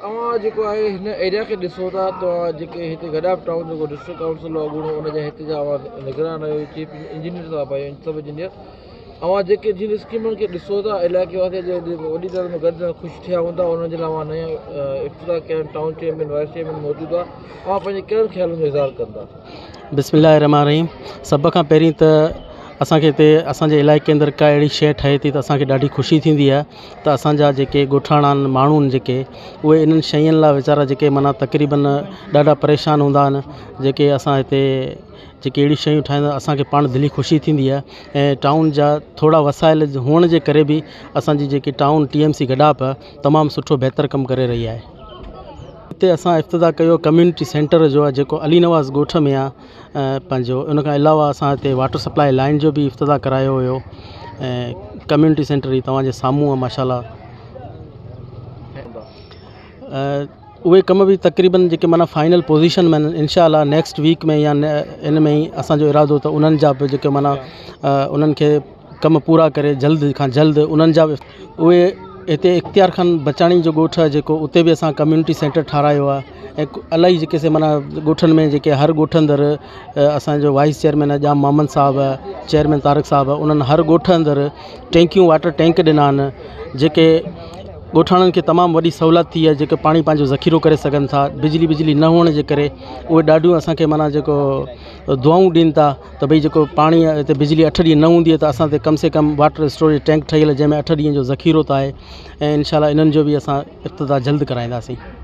اوهان جيڪو آهي هن ايريا کي ڏسو ٿا توهان جيڪي هتي گڏاپ ٽائون جيڪو ڊسٽرڪٽ ڪائونسل هو اڳوڻو ان جا هتي جا اوهان نگران آهيو چيف انجنيئر صاحب آهيو سب انجنيئر اوهان جيڪي جن اسڪيمن کي ڏسو ٿا علائقي واسي جي وڏي تعداد ۾ گڏ خوش ٿيا هوندا انهن جي لاء اوهان نيا افتتاح ڪيا آهن ٽائون چيئرمين وائيس چيئرمين موجود آهي اوهان پنهنجي ڪهڙن خيالن جو اظهار ڪندا. بسم الله الرحمٰن الرحيم سڀ کان پهرين ته اسان کي هتي اسان جي علائقي اندر ڪا اهڙي شيء ٺهي ٿي ته اسان کي ڏاڍي خوشي ٿيندي آهي ته اسان جا جيڪي ڳوٺاڻا آهن ماڻهو آهن جيڪي اهي انهن شين لاءِ ويچارا جيڪي معنيٰ تقريبن ڏاڍا پريشان هوندا آهن جيڪي اسان هتي جيڪي اهڙيون شيون ٺاهيندا اسان کي پاڻ دلي خوشي ٿيندي آهي ۽ ٽائون جا ٿورا وسائل هئڻ جي ڪري به اسان جي جيڪي town T M C Gadap تمام سٺو بهتر ڪم ڪري رهي آهي. هتي اسان افتتاح ڪيو ڪميونٽي سينٽر جو آهي جيڪو علي نواز ڳوٺ ۾ آهي پنهنجو ان کان علاوه اسان هتي واٽر سپلاءِ لائن جو به افتتاح ڪرايو هيو ۽ ڪميونٽي سينٽر هي توهان جي سامهون آهي ماشاء الله اهي ڪم به تقريبن جيڪي معنيٰ فائنل پوزيشن ۾ آهن انشاء الله نيڪسٽ ويڪ ۾ يا ان ۾ ئي اسان جو ارادو ته انهن جا به جيڪي معنيٰ انهن کي ڪم پورا ڪري جلد کان جلد انهن جا به اهي هتي اختيار خان بچاڻي جو ڳوٺ آهي جيڪو اتي به اسان ڪميونٽي سينٽر ٺارايو آهي ۽ الاهي جيڪي سي معنيٰ ڳوٺن ۾ جيڪي هر ڳوٺ اندر اسانجو وائيس چيئرمين آهي ڄام محمد صاحب چيئرمين طارق صاحب انهن هر ڳوٺ اندر ٽينڪيون واٽر ٽينڪ ڏنا آهن جيڪي ڳوٺاڻن کي تمام وڏي سهولت ٿي آهي جيڪي پاڻي پنهنجو ذخيرو ڪري سگهن ٿا بجلي بجلي نه هئڻ جي ڪري اهي ڏاڍيون اسانکي معنيٰ جيڪو دعائون ڏين ٿا ته ڀئي جيڪو پاڻي آهي هتي بجلي اٺ ڏينهن نه هوندي آهي ته اسان تي ڪم سي ڪم واٽر اسٽوريج ٽينڪ ٺهيل آهي جنهن ۾ اٺ ڏينهن جو ذخيرو ته آهي ۽ انشاء الله انهن جو به اسان افتتاح جلد ڪرائينداسين.